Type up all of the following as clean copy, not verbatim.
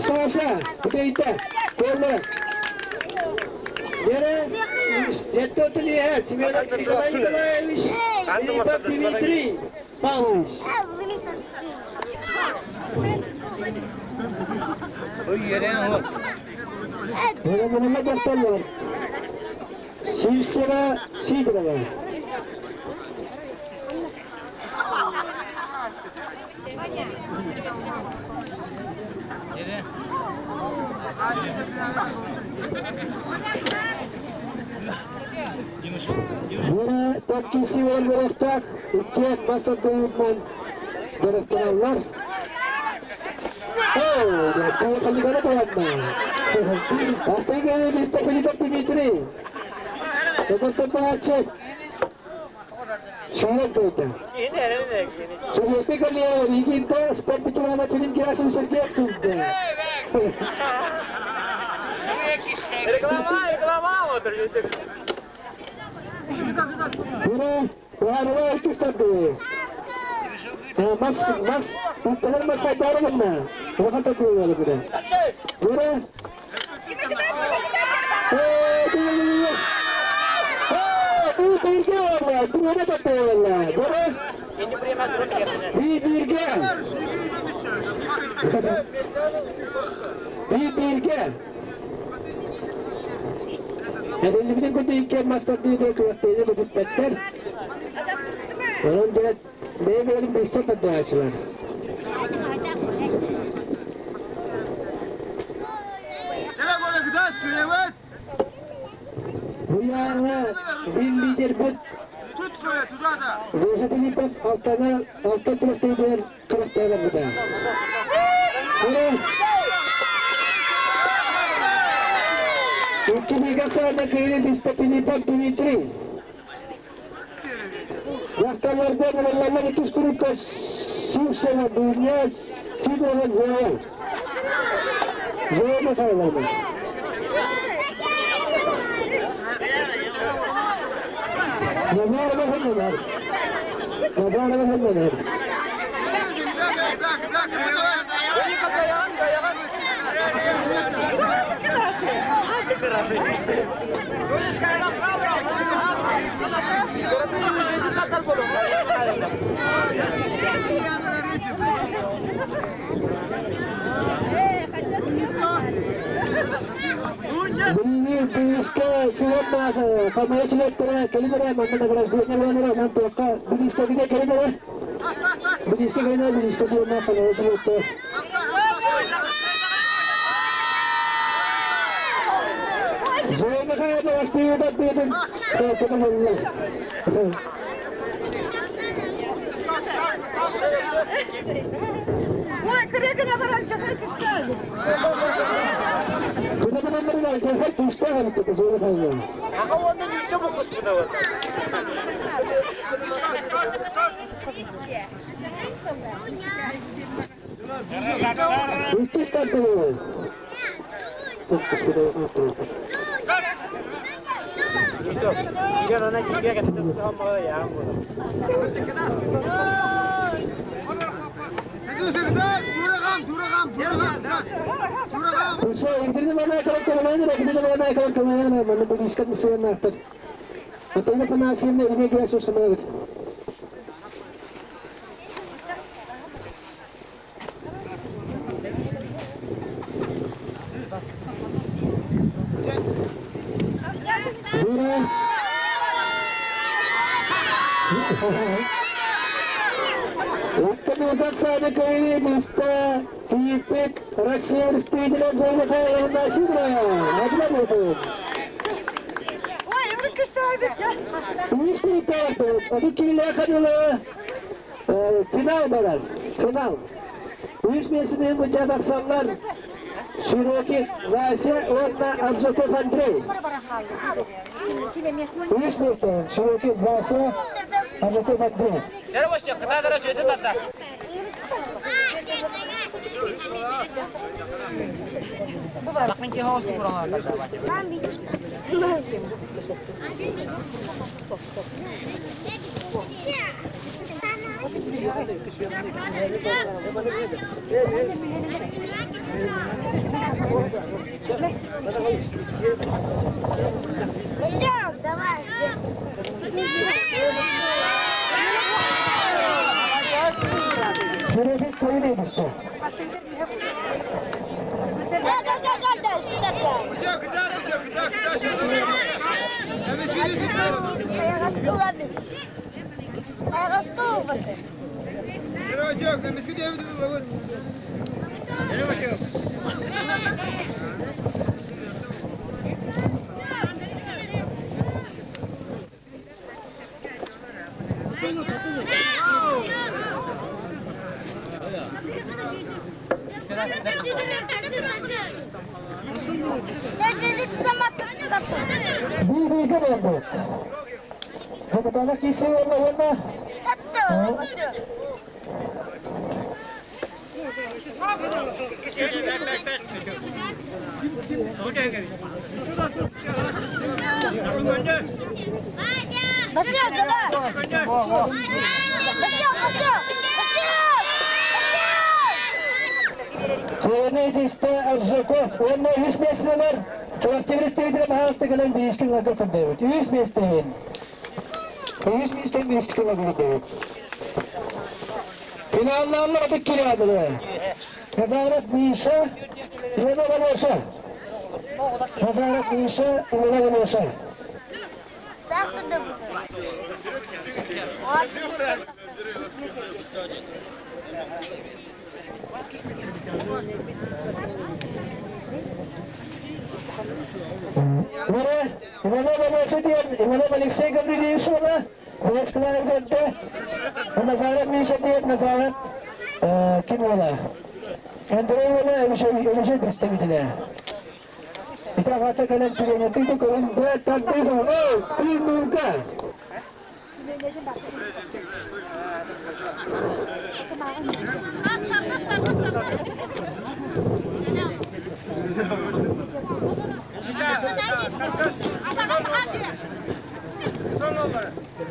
Саша, Кутейта, Кола, Вера, это Семен Николай Николаевич, Филиппов Дмитрий Павлович. Вера докторлар, Сивсева Сидорова. Вера Токкиси уолларахтаах иккиэн бастакы дьарыктаналлар. Поехали туһанна. Бастакы миэстэ Филиппов Дмитрий. Докторбааччы. Шарап койда. Советский коллега Ригинта спорт ветерана Филипп Герасимов Сергеев тулды. Реклама, реклама, Бура, уарыла иккистарды. Мас, мас, утталар мас хайдарыгынна. Улахан такой бура. Бура. Бирге. Бирге. Эдиллибитин курдук иккиэн мастардыы күрэхтэһиини көтүппэттэр. Онон дьэ бэйэ-бэйэлэрин билсэ тардыһааччылар. Буяҥҥа бил лидербит Гоша Филиппов алтаны алта күрэхтэһиитигэр күрэхтэһэ барбыта. Икки бигэ саана кыайыы түстэ Филиппов Дмитрий. Дьахталларга мылаллаллар иккис курукка Сивцева Дуня, Сидорова Зоя. Зоя Михайловна. Назарова Ханнанар. Назарова Ханнанар. Билиҥҥи бириискэ сыһыаннаах хамыйа чилиэттэрэ кэлин эрэ манна награждение буолан эрэ онон туохха бириискэбитэ кэлин эрэ бириискэ кэлин эрэ бириискэ сыһыаннаах хамыйа чилиэттэрэ Зоя Михайловна Васильева быатын толкута булла. Ой, кырыгына баран чахай күстәл. Кырыгына чахай күстәл Зоя Михайловна. Аха уонна нүүччэ букуспуна вот. Иккис тардылыы. Антонина Афанасьевна, Ирина Герасимовна Вера. Аттанылган кайы Кииппит Россия представителя Зоя Михайловна Сидорова. Адлар Ой, Үс минуттаах 30 килилээх хадылы финал барар. Финал. Үс миэстэтин быдьа тахсаллар Широких Вася уонна Аржаков Андрей. Үс миэстэ Широких Вася, Аржаков Андрей. Широких кайын эбисте. Биир-бииргэ буолбут. Капитана киирсии уонна уонна Киэнэ Аржаков уонна үс миэстэлэр Чурапчы представителэ баһаалыста кэлэн бириискэ ыларга көрдөбүт. Үс миэстэһин. Үс миэстэһин бириискэ ыларга көрдөбүт. Финаллааннар ытык кириадылы. Назаров Миша, Иванов Алеша. Назаров Миша, Иванов Алеша. Иванов Алеша диэн Иванов Алексей Гаврильевич уола Бэксилэрдэ Назаров Миша диэн Назаров ким уола? Андрей уола Өлөшөй представителэ. Ити аҕата кэлэн түрэнэтин көрөн тардыы Ой, нурга!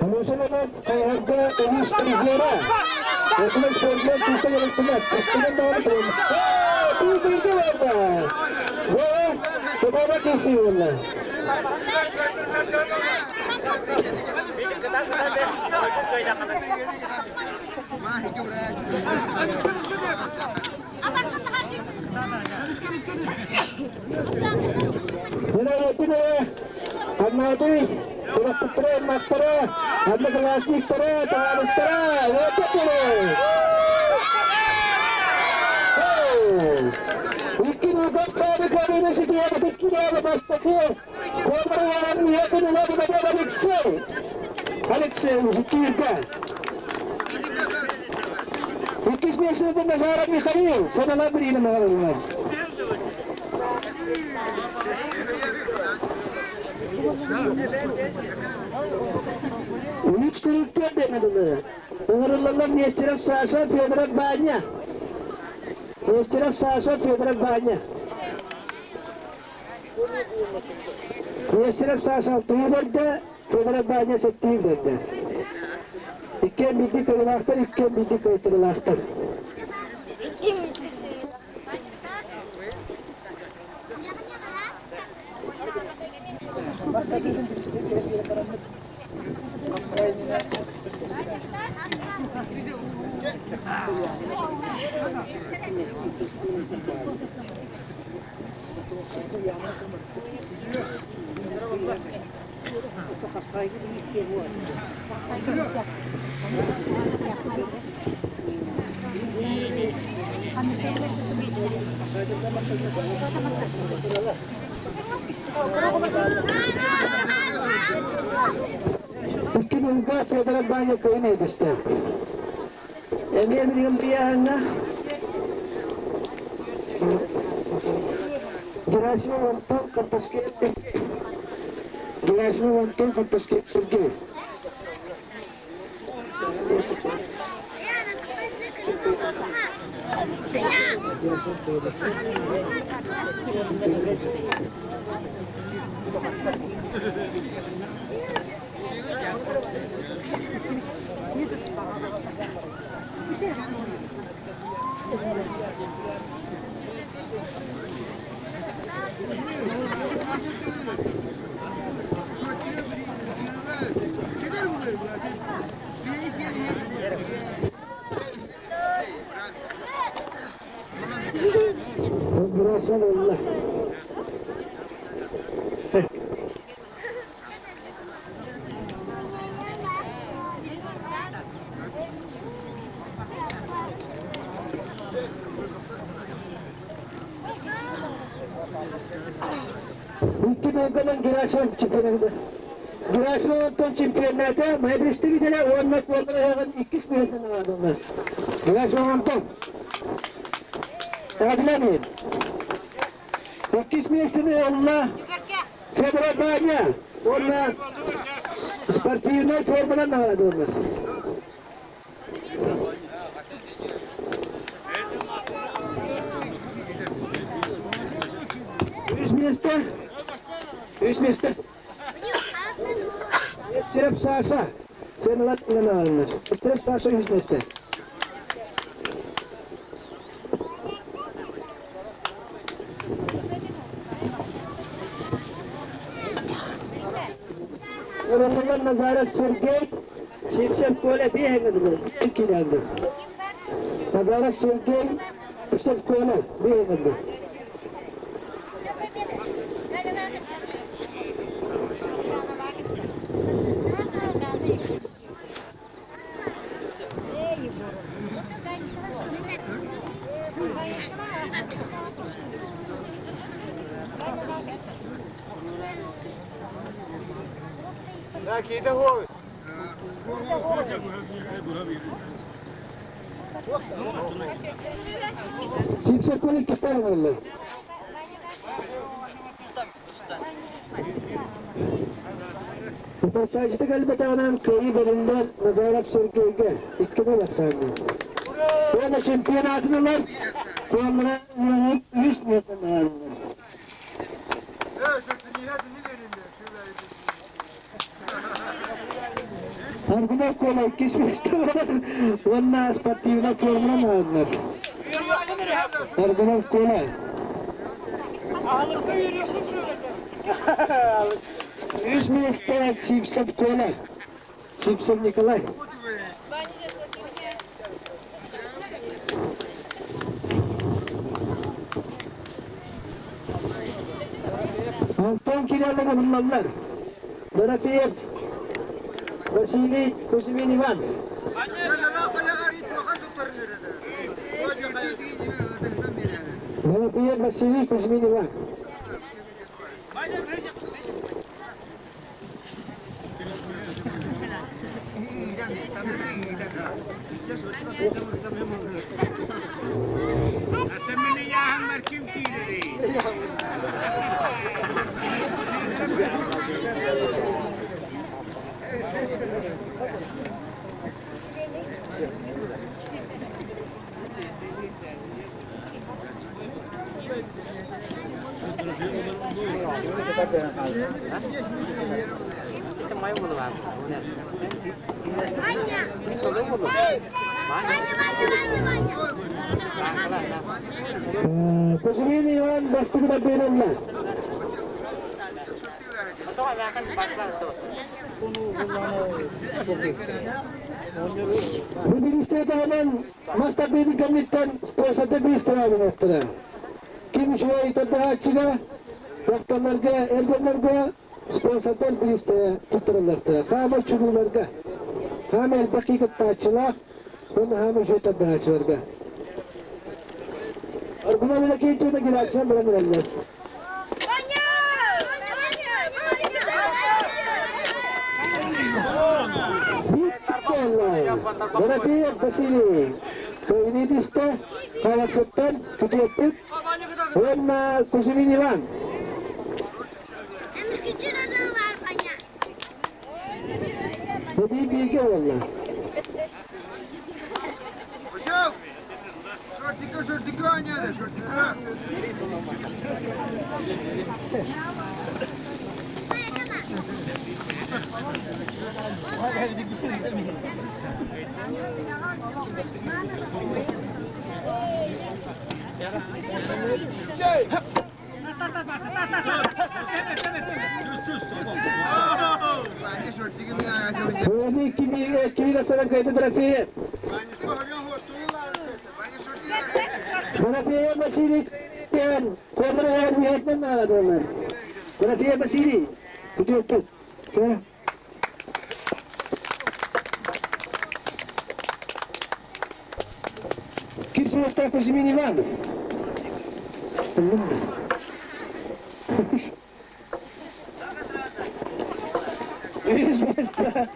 Алешаларга хайыһарга улуус призера. Осунан спортмен тустан эрэлтимэт. Тустан даҕаны туран. Биир-бииргэ барда. Уола, Кубаба киирсии буолла. Мин Алматы, төрөппүттэрэ, аймахтара, одноклассниктара, табаарыстара, уотта Икки нугас саабы кабина ситиэбит икки бастакы Кобра уотун улабы Алексей. Алексей Кирка. Иккис миэстэтин Назаров Михаил, Садала Брина наҕаралар. Үс күрүктөр дэнэлилэр. Ыҥырыллаллар Нестеров Саша, Федоров Ваня. Нестеров Саша, Федоров Ваня. Нестеров Саша алтыһы берде, Федоров Ваня сеттиһи берде. Иккиэн биирдик кыайыылаахтар, иккиэн биирдик кыайтарыылаахтар. Икки ньылга Федоров Ваня кыайын эйдэстэ. Эмиэ билигин быйааһыҥҥа Герасимов Антон Карташкеев Герасимов Антон Карташкеев Сергей. Бырасан ылла. Икки долганан Герасимов чемпионаты. Герасимов Антон чемпионата представителя уонна куолларыһаҕын иккис миэстэн аҕадыллар. Герасимов Антон. Эҕэрдэлээмин. Иккис миэстэни ылла Федоров Ваня уонна спортивнай форманан наҕараадаланар. Үс миэстэ. Үс миэстэ. Нестеров Саша. Сыаналат ылан Нестеров Саша үс миэстэ. Роман Назаров Сергей Сипсев Коля биэһэҥҥэ иккилээннэ. Назаров Сергей Сипсев Коля биэһэҥҥэ. Сипсев Коля иккистээн ыҥырыллар. Пассажиры кэлбэтэҕинэн кыайыы бэриллэр Назаров Сергейгэ иккини барсааннар. Уонна чемпионатын ылар куоллара үс миэстэн аҕаллар. Аргунов Кола иккис миэстэ буолар уонна спортивнай форманан аҕаллар. Аргунов Кола. Үс миэстэ Сивцев Коля, Сивцев Николай. Антон Кириллова буллаллар. Дорофеев Василий Кузьмин Иван. Дорофеев Василий Кузьмин Иван. Кузьмин Иван бастакы бэриллэ. Бу бириистэри таһынан мас тардыытын кэнниттэн спонсордар бириистэрэ Ким үчүгэй тардаһааччыга, дьахталларга, эр дьоннорго спонсордар бириистэрэ туттарыллартара. Саамай чулууларга, хаама элбэх киһи кыттааччылаах уонна хаама үчүгэй тардаһааччыларга. Аргуна Вилакеевна Герасимов баран эрэллэр. Дорофеев Василий Кыайынытыста Халаксыттан күтүөппүт уонна Кузьмин Иван. Бу бииргэ буолла. Кыайыы кимигэ саран кыайда Дорофеев. Дорофеев Василий Куонар үһэтинэн наадалар. Дорофеев Василий, күтүөппүт. Кирсовтаах Кузьмин Иванов. Үс место,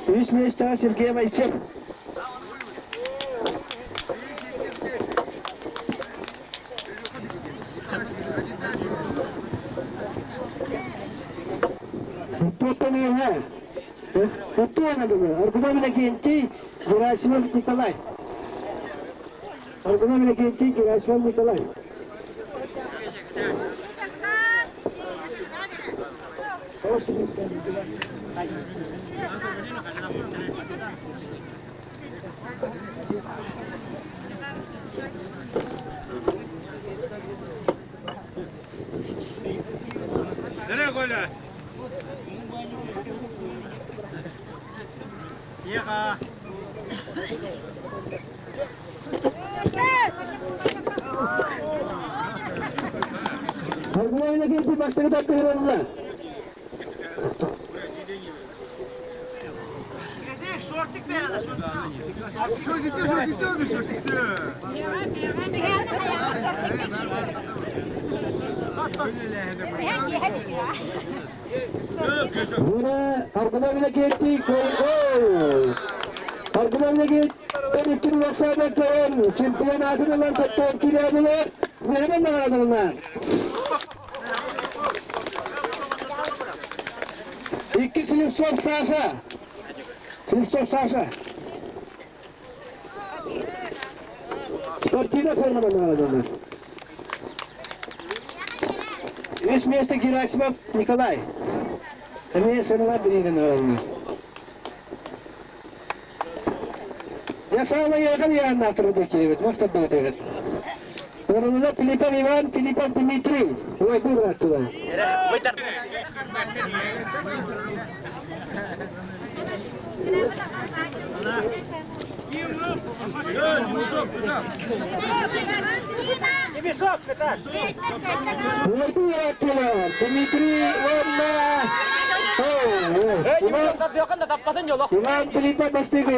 үс место Сергей Вайчев. Туттаныыга Туттуонадыны Аргунов Иннокентий Герасимов Николай. Аргунов Иннокентий Герасимов Николай. Nereye koyla? Yaka. Аргунов Иннокентий бастакы таппырылла. Buna Аргунов Иннокентий гол. Аргунов Иннокентий иккин васада кайын чемпионатын ылан тоттон килядылар. Зehne наградылар. Икки Слепцов Саша. Слепцов Саша. Спортивная форма наградылар. Үс место Герасимов Николай. Эмиэ сыныла бириинен наградылар. Я самый якын янна турду киевит, мост отбытыгыт. Орунуна Филиппов Иван, Филиппов Дмитрий. Ой, был оттуда. Ой, был оттуда. Дмитрий, он на... Иван, Иван Филиппов бастыгы.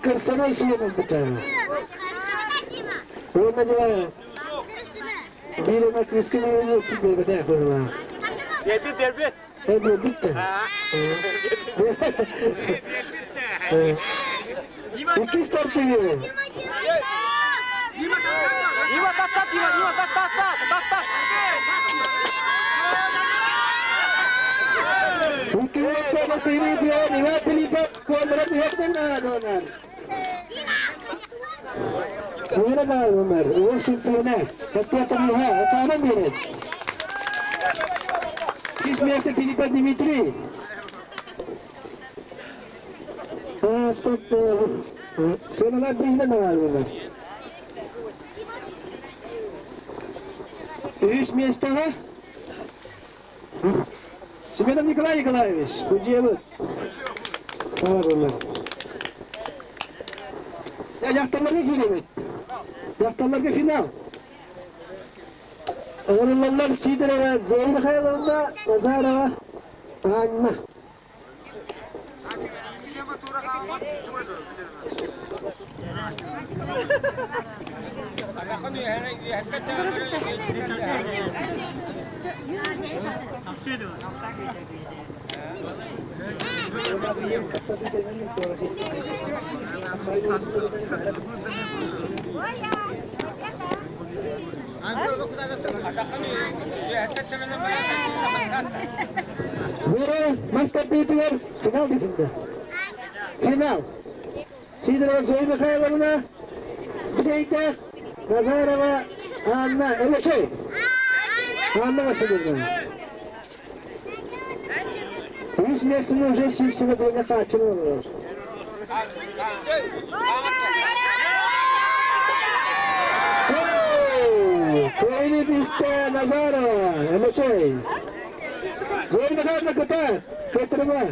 Кырсанай сиенин бita. Уонна дела биирема кырскын бебете хула. Бербит, бербит. Эбе битте. Икки стартыгы. Дима, тат, тат, Дима, Дима, тат, тат, тат, тат, тат. Икки бастыгы диэн Иван Филиппов куоннарат иһэттен наадонар. Уйра наадонар. Уон чемпиона. Хаттуатаныха, атаана берет. Ис место Филиппа Дмитрий. Спорт сыналар биһинэ наадонар. Үс местоҕа Семенов Николай Николаевич, Кудьевы. Дьахталларга кииребит. Дьахталларга финал. Оҕололлор Сидорова Зоя Михайловна, Назарова Анна. Вера мастарбыытыгар финал бүтүндэ. Финал. Сидорова Зоя Михайловна, Бүтэйдээх Назарова Анна Өлөчөй. Анна Васильевна. Үс миэстэни уже Симсина Дуня хааччылан олорор. Кыайыы түстэ Назарова, Өлөчөй. Зоя Михайловна кытаат, кыттырыма.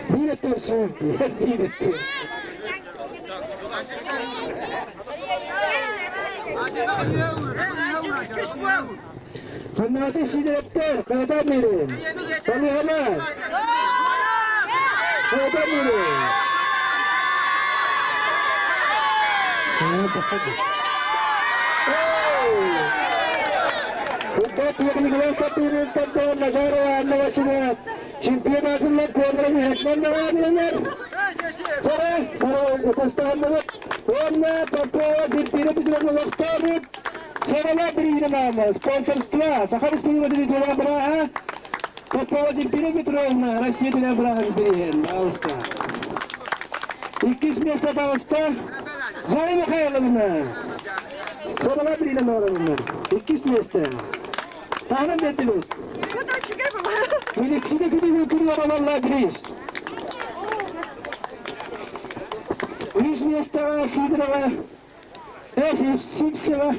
Биир өттүн сүүр, биир өттүн. Ханнааты сидэрэптэр, хайата мирин. Балыһама. Хайата мирин. Назарова Анна Васильевна чемпионатында куоннарын үһэтинэн наҕараадаланар. Торо ытастаһанныбыт уонна Попова Земфира Петровна олохтообут Сарала Бригинамаама спонсорство Саха Республикатын үтүөлээх бырааһа Попова Земфира Петровна Россия үтүөлээх бырааһын бирииһин баҕалыста. Иккис место таҕыста Зоя Михайловна. Сарала Бригинамаама иккис место. Таһынан биэрдибит. Медицина күнүгүн күнү баралалла Грис. Үс миэстэҕэ Сидорова, Сипсева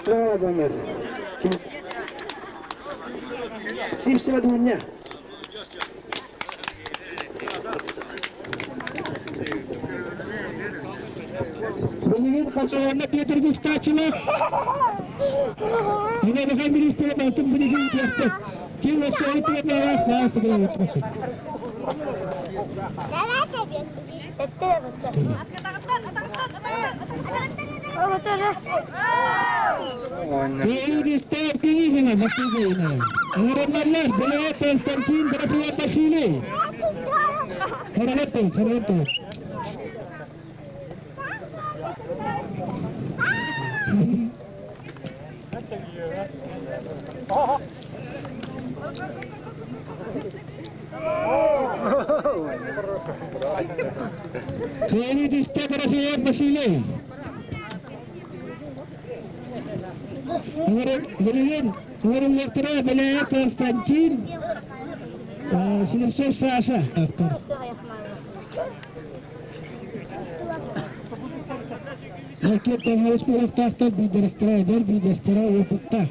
наҕарааданар. Сипсева Дуня. Билигин Хачаҕанна Петр Густачылах Мин министрэ балтым билигин киэхтэ. Ким өссө айтыга хаас тыгын Киин киинэ Василий. Нурларлар Белая Константин Дорофеев Василий. Харалаттын, харалаттын. Киини түстэ Дорофеев Василий. Билигин Нурллартара Белая Константин Слепцов Саша. Ракет таҥарыс буолуохтаахтар биирдэстэрэ эдэр, биирдэстэрэ уопуттаах.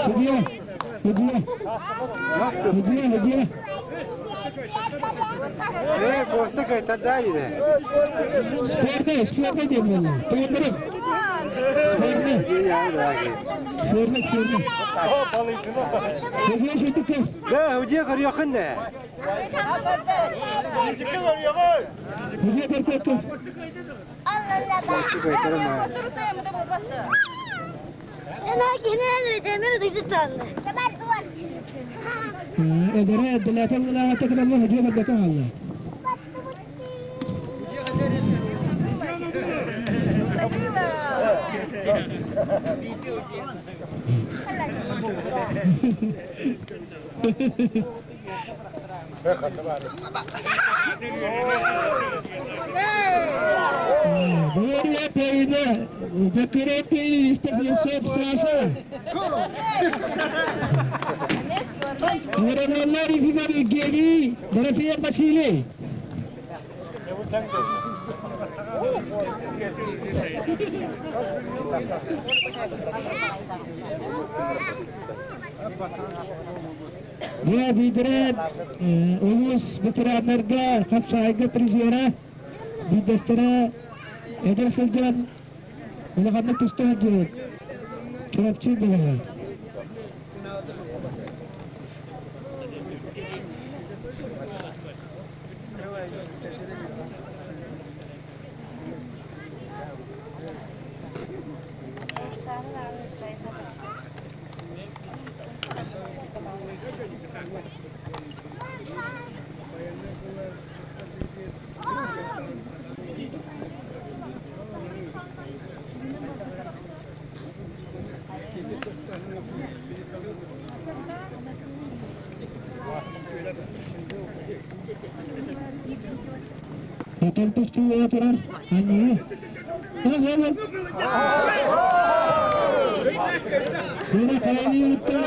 Судья, судья, судья, судья. Э, Костя кайтарда Спорный, спорный диэн буолла. Тоҕо Спорный. Спорный, спорный. Судья шутка. Да, где горехын не? Судья көркөттү. Костя кайтарма. Эдэрэ эдэлээтэ булаҕата кырамы судья көрбөкө хаалла. Валерия Перина, Беккерепи, Стефанцов Саша. Нурларлар Ефимов Евгений, Дорофеев Василий. Бу биирдэрэ улуус ветераннарга хапсаайга призера, биирдэстэрэ эдэр сылдьан улаханнык туста сылдьыбыт Чурапчы бөҕө. Хотон тустууга турар анньыы. Бuna kayayı unuttular.